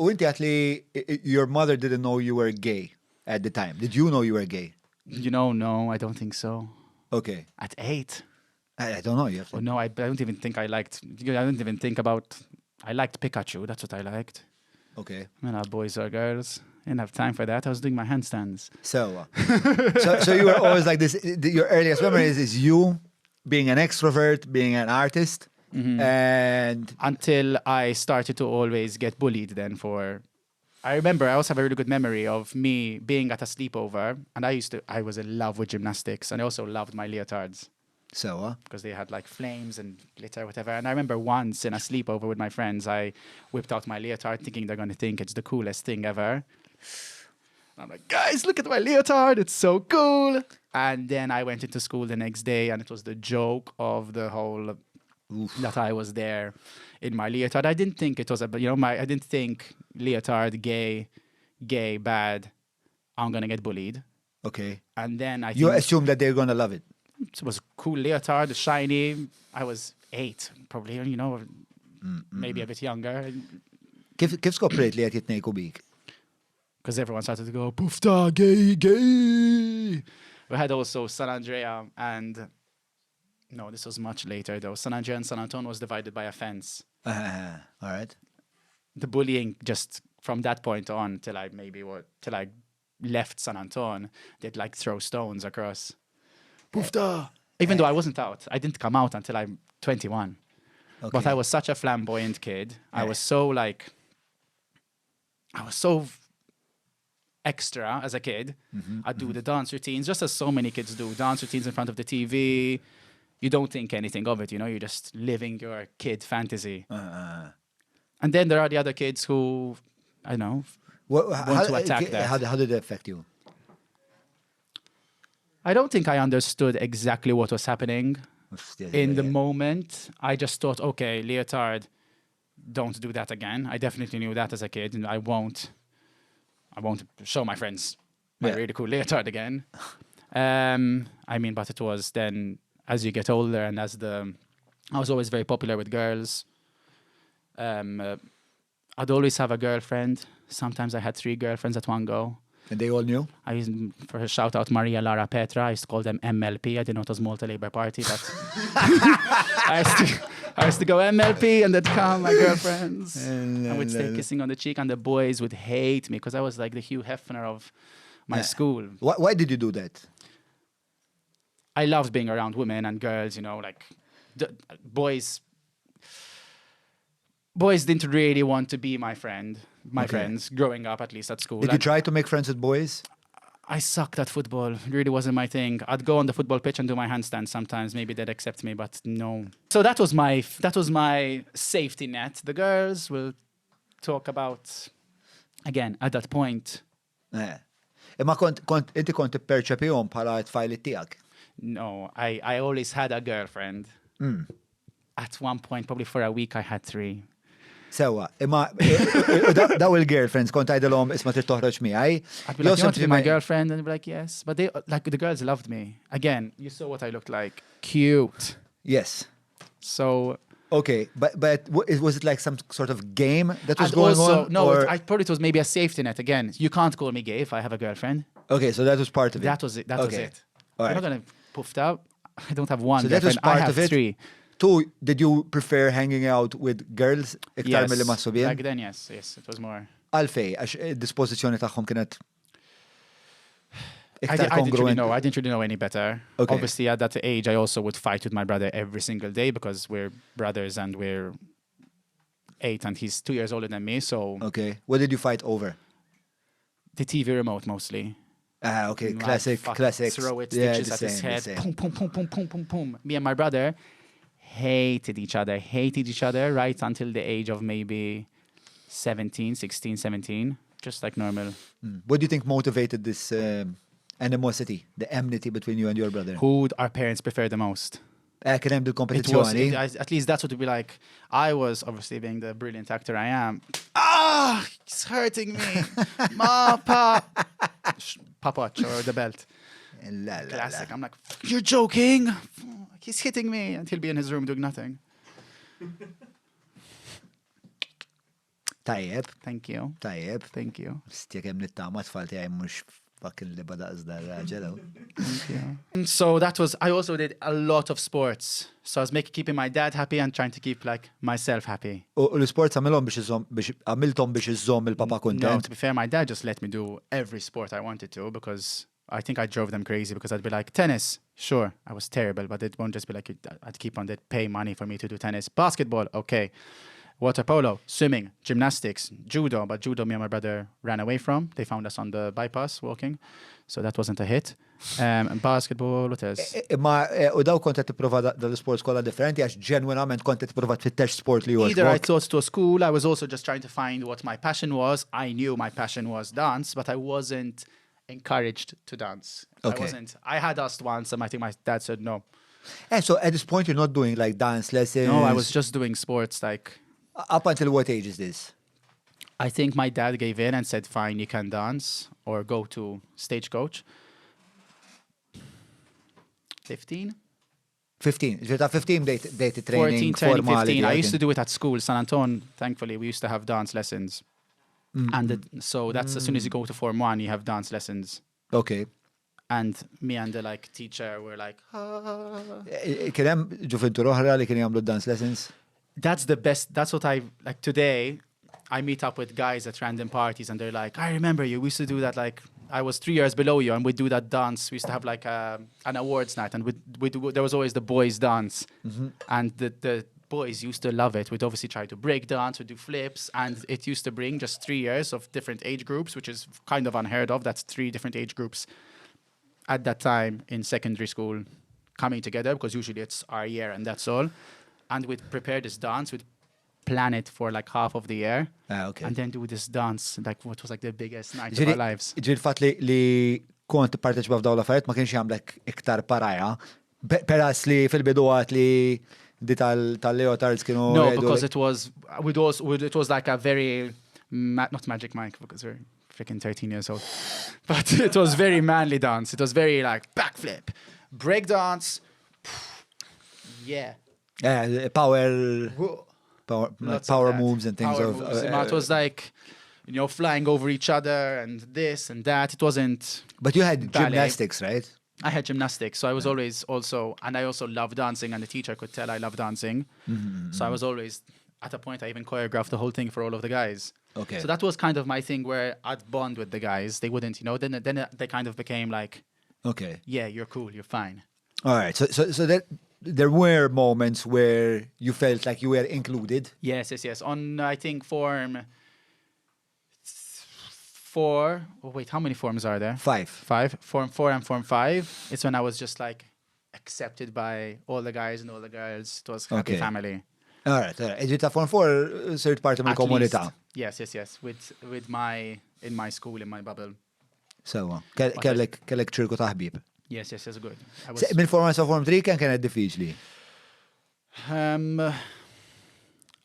U inti għat li your mother didn't know you were gay at the time. Did you know you were gay? No, I don't think so. Okay. At 8? I don't know. You have to. Oh, no, I don't even think I liked... I don't even think about... I liked Pikachu. That's what I liked. Okay. Boys or girls. I didn't have time for that. I was doing my handstands. So you were always like this. Your earliest memories is you being an extrovert, being an artist, and... Until I started to always get bullied then for... I remember I also have a really good memory of me being at a sleepover, and I was in love with gymnastics, and I also loved my leotards. So, because they had like flames and glitter, whatever. And I remember once in a sleepover with my friends, I whipped out my leotard thinking they're going to think it's the coolest thing ever. And I'm like, guys, look at my leotard. It's so cool. And then I went into school the next day, and it was the joke of the whole that I was there in my leotard. I didn't think it was I didn't think leotard, gay, bad. I'm going to get bullied. Okay. And then you assume that they're going to love it. It was a cool leotard, shiny. I was 8, probably, maybe a bit younger. Kif skoprejt li qed jitnejku bik? Because everyone started to go, Pufta, gay. We had also San Andrea and... No, this was much later, though. San Andrea and San Antonio was divided by a fence. All right. The bullying just from that point on till I left San Antonio, they'd like throw stones across. Pufta! Even though I wasn't out. I didn't come out until I'm 21. Okay. But I was such a flamboyant kid. I was so extra as a kid. I'd do the dance routines, just as so many kids do. Dance routines in front of the TV. You don't think anything of it, you're just living your kid fantasy. And then there are the other kids who, I don't know, want to attack that. How did it affect you? I don't think I understood exactly what was happening in the moment. I just thought, okay, leotard, don't do that again. I definitely knew that as a kid, and I won't show my friends my really cool leotard again. But it was then, as you get older and I was always very popular with girls. I'd always have a girlfriend. Sometimes I had 3 girlfriends at one go. And they all knew? I used, for a shout out, Maria, Lara, Petra. I used to call them MLP. I didn't know it was Malta Labour Party, but I used to go MLP, and they'd come, my girlfriends. I would stay kissing on the cheek, and the boys would hate me because I was like the Hugh Hefner of my school. Why did you do that? I loved being around women and girls, boys. Boys didn't really want to be my friends, growing up, at least at school. Did you try to make friends with boys? I sucked at football. It really wasn't my thing. I'd go on the football pitch and do my handstand sometimes. Maybe they'd accept me, but no. So that was my safety net. The girls will talk about, again, at that point. Imma inti kont tipperċepihom bħala t-tfajliet tiegħek? No, I always had a girlfriend. At one point, probably for a week, I had 3. Sewa, imma daw il-girlfriends kont għajdilhom isma' trid toħroġ miegħi. I'd be like, you want to be my girlfriend? And they'd be like, yes. But the girls loved me. Again, you saw what I looked like. Cute. Yes. So... Okay, but was it like some sort of game that was going on? No, I thought it was maybe a safety net. Again, you can't call me gay if I have a girlfriend. Okay, so that was part of it. That was it. All I'm right. not going to puffed out. I don't have one So girlfriend. that was part I have of it. 3. 2, did you prefer hanging out with girls iktar milli ma' subien? Back then, yes, it was more. Għalfej, għax id-dispożizzjoni tagħhom kienet I iktar didn't really kongruenti. know. I didn't really know any better. Okay. Obviously, at that age, I also would fight with my brother every single day because we're brothers and we're 8 and he's 2 years older than me. So Okay, what did you fight over? the TV remote mostly. Okay, I'd classic. throw it, Yeah, stitches the at his same, head. the Boom, same. boom, boom, boom, boom, boom, boom. Me and my brother hated each other right until the age of maybe 16, 17, just like normal. What do you think motivated this animosity, the enmity between you and your brother? Who our parents prefer the most? Kien hemm dil-kompetizzjoni. At least that's what it would be like. I was obviously being the brilliant actor I am. He's hurting me. Ma, pa. Papach or the belt. Classic. I'm like, you're joking. He's hitting me. And he'll be in his room doing nothing. Tajjeb, Thank you. tajjeb. Thank you. Stjek hemm nittama tfal tiegħi mhux fucking li bada iżda raġel. Thank you. And so I also did a lot of sports. So I was keeping my dad happy and trying to keep like myself happy. U l-sports għamilhom għamilthom biex iżomm il-papa No, kuntent. to be fair, my dad just let me do every sport I wanted to because I think I drove them crazy because I'd be like, tennis, sure, I was terrible, but it won't just be like, I'd keep on, they'd pay money for me to do tennis. Basketball, okay. Water polo, swimming, gymnastics, judo, but judo me and my brother ran away from. They found us on the bypass walking, so that wasn't a hit. And basketball, what else? Ma u daw kont qed tipprova dal-sports kollha differenti għax ġenwinament kont qed tipprova tfittex sport li Either I thought to a school, I was also just trying to find what my passion was. I knew my passion was dance, but I wasn't encouraged to dance. Okay. I had asked once, and I think my dad said no. So at this point you're not doing like dance lessons? No, I was just doing sports. Like, Up until what age is this? I think my dad gave in and said, fine, you can dance or go to stagecoach. 15? 15. Ġveta 15 bdejt training 14, turning formali. 15. I used to do it at school. San Anton, thankfully, we used to have dance lessons. And so that's as soon as you go to Form 1, you have dance lessons. Okay. And me and the like teacher were like, Kien hemm ġuventur oħra li kien jagħmlu dance lessons? that's the best. That's what I like today. I meet up with guys at random parties and they're like, I remember you. We used to do that. Like I was 3 years below you and we'd do that dance. We used to have like an awards night and there was always the boys dance. And the boys used to love it. We'd obviously try to break dance, we'd do flips. And it used to bring just 3 years of different age groups, which is kind of unheard of. That's 3 different age groups at that time in secondary school coming together because usually it's our year and that's all. And we'd prepare this dance, we'd plan it for like half of the year. Okay. And then do this dance, like what was like the biggest night of our lives. Ġil fatt li kont parteċipa f'daw l-affarijiet ma kienx jagħmlek iktar paraja. Peras li fil-bidu għat li di tal-leotards kienu. No, because it was like a very, not Magic Mike because we're freaking 13 years old, but it was very manly dance. It was very like backflip, break dance. Yeah. Power moves and things of. It was like, you know, flying over each other and this and that. It wasn't. But you had ballet. gymnastics, right? I had gymnastics, so I was always also, and I also loved dancing, and the teacher could tell I love dancing. So I was always, at a point, I even choreographed the whole thing for all of the guys. Okay. So that was kind of my thing where I'd bond with the guys. They wouldn't, you know, then they kind of became like, Okay. yeah, you're cool, you're fine. All right. So there were moments where you felt like you were included. Yes. On, I think, Form 4. Oh, wait, how many forms are there? 5. 5. Form 4 and Form 5. It's when I was just like accepted by all the guys and all the girls. It was happy family. All right. Ġita Form 4 sirt parti mill komunità. Yes. With in my school, in my bubble. Sewa. Kellek ċirku ta' ħbieb. Yes, good. Minn Form 1 sa Form 3 kienet diffiċli.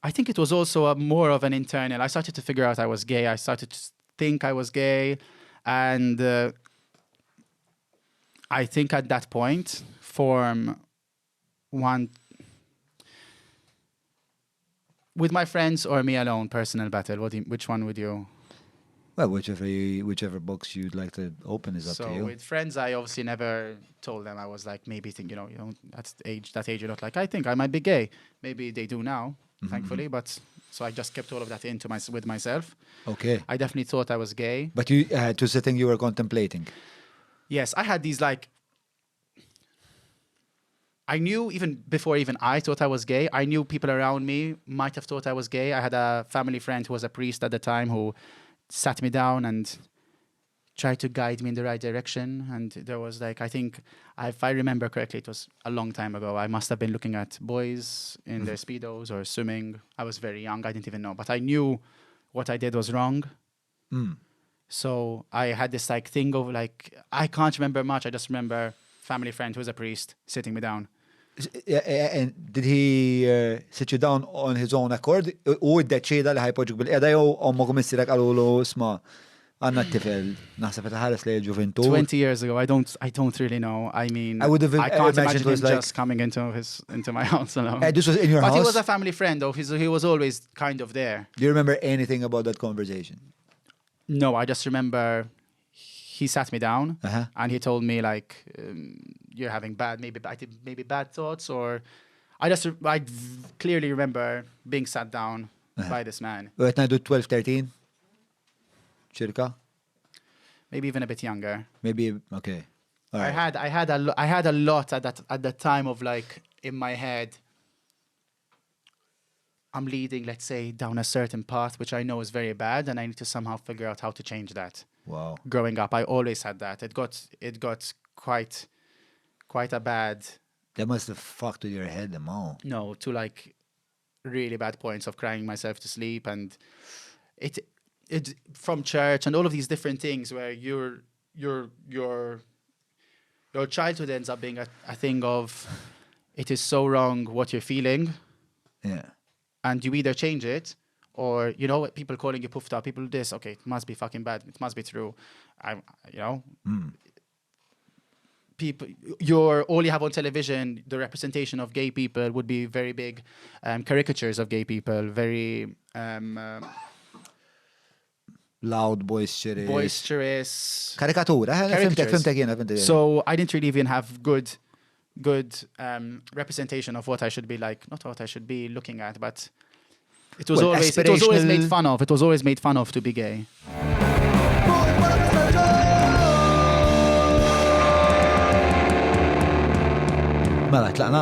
I think it was also more of an internal. I started to figure out I was gay. I started to think I was gay. And I think at that point, Form 1, with my friends or me alone, personal battle, which one would you? Well, whichever box you'd like to open is up to you. So with friends, I obviously never told them. I was like, maybe think, you know, at that age, you're not like, I think I might be gay. Maybe they do now, thankfully. But so I just kept all of that with myself. Okay. I definitely thought I was gay. But you had to thing you were contemplating. Yes, I had these like. I knew even before I thought I was gay. I knew people around me might have thought I was gay. I had a family friend who was a priest at the time who sat me down and tried to guide me in the right direction. And there was like, I think, if I remember correctly, it was a long time ago. I must have been looking at boys in their Speedos or swimming. I was very young. I didn't even know. But I knew what I did was wrong. So I had this like thing of like, I can't remember much. I just remember family friend who was a priest sitting me down. And did he sit you down on his own accord? U id-deċida li ħajpoġġuk bil-qeda jew ommok missirek għalulu sma Għanna t-tifel, naħseb ta' ħares li ġuventu. 20 years ago, I don't really know. I mean, I would have I can't imagined imagine it was him like- just coming into my house alone. This was in your But house? he was a family friend, though. He was always kind of there. Do you remember anything about that conversation? No, I just remember he sat me down Uh-huh. and he told me like, you're having maybe bad thoughts, or I clearly remember being sat down by this man. U għet najdu 12, 13? ċirka? Maybe even a bit younger. Maybe, okay. All right. I had a lot at that time of like in my head. I'm leading, let's say, down a certain path which I know is very bad, and I need to somehow figure out how to change that. Wow. Growing up, I always had that. It got quite a bad. That must have fucked with your head, Mo. No, to like really bad points of crying myself to sleep, and it from church and all of these different things where your childhood ends up being a thing of it is so wrong what you're feeling, Yeah. and you either change it or, you know, people calling you puffed up, people this, okay, it must be fucking bad, it must be true. People, all you have on television, the representation of gay people would be very big caricatures of gay people, very Loud, boisterous. Karikatura. Fimtek jena. So I didn't really even have good representation of what I should be like, not what I should be looking at, but it was always made fun of. It was always made fun of to be gay. Mela, tlaqna?